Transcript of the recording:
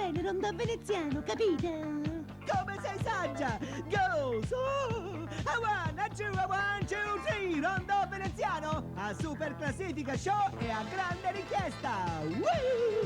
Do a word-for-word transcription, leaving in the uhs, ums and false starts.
Bene, Rondò Veneziano, capito? Come sei saggia! Go! Su! A one, a two, a one, two, three! Rondò Veneziano! A super classifica show e a grande richiesta! Woo!